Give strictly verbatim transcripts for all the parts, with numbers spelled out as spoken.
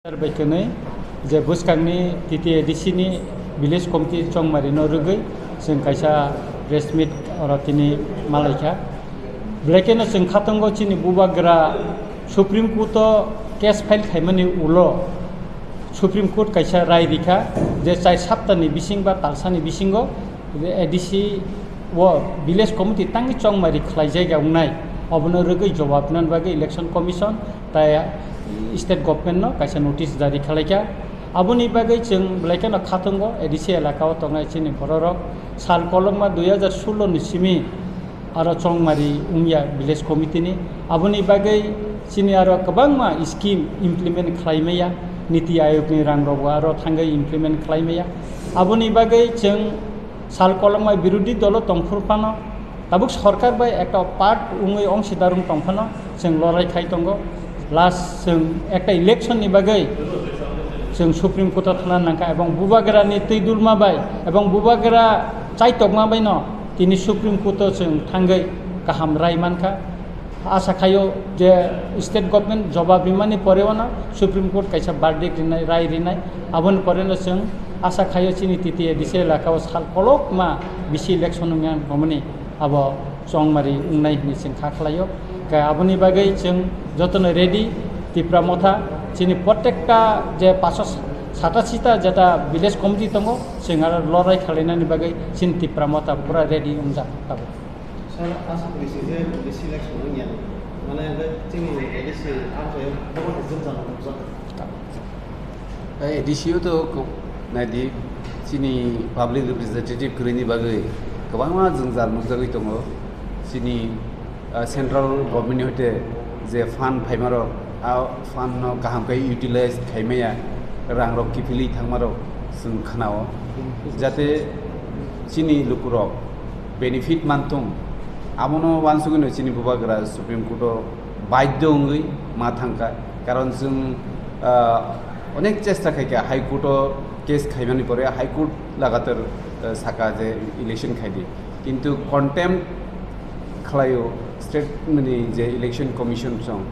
Bai kwnwi je bwskangni T T A D C ni village committee chongmari no rwgwi chwng kaisa press meet oro tini malaikha. Belai kheno chwng khatongo chini bubagra Supreme Court o case file khaimani ulo Supreme Court kaisa rai rikha je chai saptani bising ba talsani bisingo A D C o village committee tangwi chongmari khlaijak ya wngnai, obono rwgwi jobab nani bagwi election commission tai state government no kaisa notice jari khalaikha. Aboni bagwi chwng belai kheno khatungo A D C elaka o tongnai chini bororok sal kolokma dui hajar sullo ni simi aro chongmari wngya village committee ni. Aboni bagwi chini aro kwbangma scheme implement khlai maya, Niti Ayog ni rang rok bo aro thangwi implement khlai maya. Aboni bagwi chwng sal kolokma birodhi dolo tongphuru phano, tabuk sorkar bai ekta part wngwi ongsidar wng tong phano chwng lorai khai tongo. Last chwng ekta election ni bagwi chwng Supreme Court o thana nangkha ebong bubagra ni twi dulma bai ebong bubagra chaitokma bai no tini Supreme Court o chwng thangwi kaham rai mankha. Asa khaio je state government jobab rimani pore ono Supreme Court kaisa verdict rinai, rai rinai, aboni pore no chwng asa khaio chini T T A D C elaka o sal kolokma bisi election wngya romani abo chongmari wngnai hinwi chwng kha khlaio. Khe aboni bagwi chwng jotono ready, Tipra Motha chini prottekta je paso satasi ta jeta village committee tongo, chwng aro lorai khalainani bagwi chini Tipra Motha pura ready wngjak tabuk. Sir, aswk ni swijak bisi election wngya. Mane, chini A D C amchaio bobo ni jwngjal nukjak. A D C o to ko-, naidi, chini public representative kwrwini bagwi kwbangma jwngjal nukjagwi tongo. Chini, ah, central government ni hoite je fund phaimarok, a fund no kaham khe utilize khaimaya, rang rok kiphilwi thangmarok chwng khnao. Jate chini lukurok benefit mantung. Abono wansugwino chini bubagra Supreme Court o baidhyo wngwi ma thangkha. Karon chwng, ah, onek chesta khaikha High Court o case khaimani pore High Court lagatar, ah, saka je election khaidi. Kintu contempt khlaio state ni je election commission song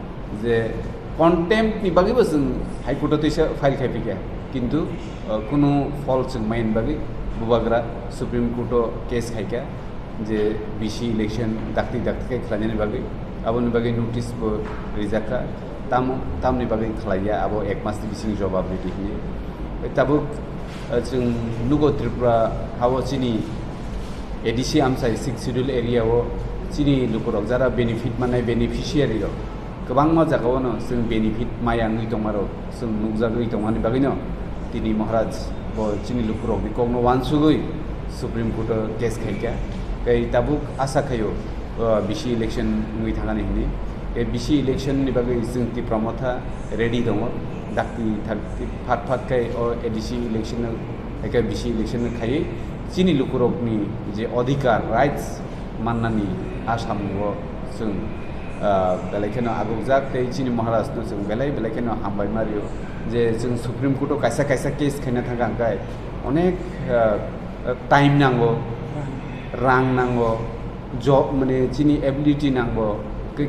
je contempt ni bagwi bo chwng High Court o teisa file khai phikha. Kintu, ah, kunu phol chwng maini bagwi bubagra Supreme Court o case khaikha. Je bisi election dakti dakti khe khlainani bagwi, aboni bagwi notice bo rijak kha, tam, tamni bagwi khlaiya, abo ek mas ni bising jobab ridi hwnwi. Tabuk, eh, chwng nugo Tripura hao chini A D C amchai Sixth Schedule area o chini lukurok jara benefit manai beneficiary rok, kwbangma jagao no chwng benefit maya wngwi tongmarok chwng nukjagwi tongmani bagwino tini Maharaj bo chini lukurokni kokno wansugwi Supreme Court o case khaikha. Tei tabuk asa khaio, uh, bisi election wngwi thangani hwnwi. Tei bisi election ni bagwi chwng Tipra Motha ready tongo. Dakti thak-, phat phat khai o A D C election no, hai khe bisi election no khaiwi chini lukurokni je odhikar, rights, mannani Assam o chwng, ah, belai kheno agukjak tei chini Maharaj no chwng belai belai kheno hambai ma rio je chwng Supreme Court o kaisa kaisa case khaina thangkha hwnkhe onek, ah, time nango, rang nango, job mane chini ability nango. Ke-,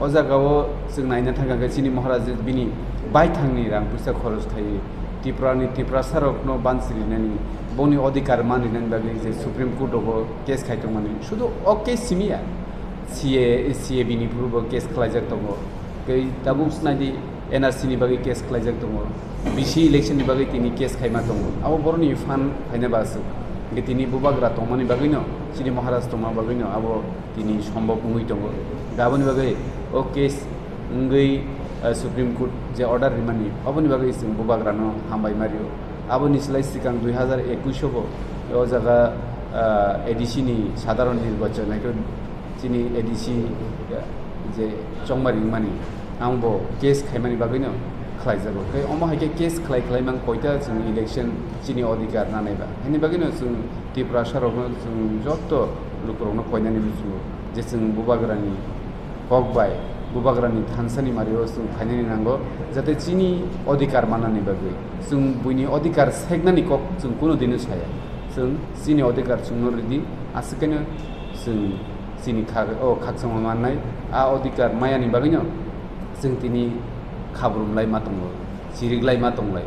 o jaga o chwng naina thangkha hwnkhe chini Maharaj bini baithangni rang puisa khoros khaiwi Tripura ni Tiprasa rokno bansi rinani, boni odhikar man rinani bagwi je Supreme Court rogo case khai tongmani. Sudu o case simi ya, C A, C A B ni phuru bo case khlaijak tongo. Tei tabuk naidi N R C ni bagwi case khlaijak tongo. B C election ni bagwi tini case khaima tongo. Abo boroni fund phaina ba aswk. Hingke tini bubagra tongmani bagwino, chini Maharaj tongma bagwino abo tini sombok wngwi tongo. Hingke aboni bagwi o case wngwi, eh, Supreme Court je order rimani, aboni bagwi chwng bubagrano hambai ma rio. Aboni slai swkang dui hazar ekush o bo o jaga, eh, A D C ni sadharon nirbachon, hai khe chini A D C je chongma ringmani, ang bo case khaimani bagwino khlaijago. Tei omo hai khe case khlai khlai mang koita chwng election chini odhikar nanai ba. Haini bagwino chwng Tiprasa rokno chwng joto lukurokno koinani muchungo je chwng bubagrani kok bai, bubagrani thansani mario chwng khainani nango, jate chini odhikar manani bagwi. Chwng buini odhikar seknani kok chwng kunu dino saya. Chwng chini odhikar chwngno ridi, aswk khe chwng chini khak-, o khakchangma mannai, a odhikar mayani bagwino chwng tini khabrumlai ma tongo. chiriklaima tonglai,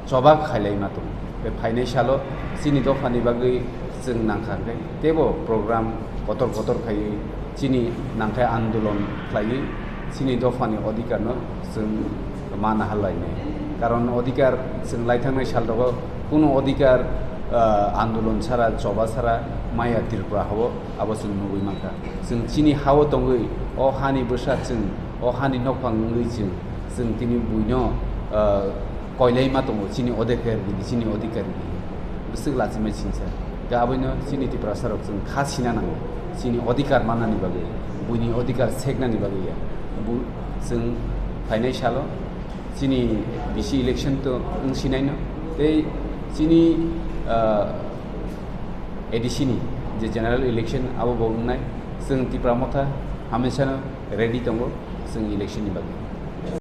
choba khailaima tong. Be phainai salo chini dophani bagwi chwng nangkha hwnkhe teibo program kotor kotor khaiwi chini nangkhai andolon khlaiwi chini dophani odhikarno chwng mana halainai. Karon odhikar chwng laithangnai sal rogo kunu odhikar, ah, andolon sara, choba sara maya Tripura hao abo chwng nugwi mankha. Chwng chini hao tongwi o hani bwsa chwng, o hani nokphang wngwi chwng, chwng tini buino, ah, koilaima tongo chini odhikar bini, chini odhikar bini. Bwswk lachimai singsa. Khe aboino chini Tiprasa rok chwng kha sina nango. Chini odhikar mannani bagwi, buini odhikar seknani bagwi ya. Bu chwng phainai salo chini bisi election to wng sinaino. Tei chini, ah, A D C ni je general election abo bo wngnai. Chwng Tipra Motha hamesano ready tongo chwng election ni bagwi.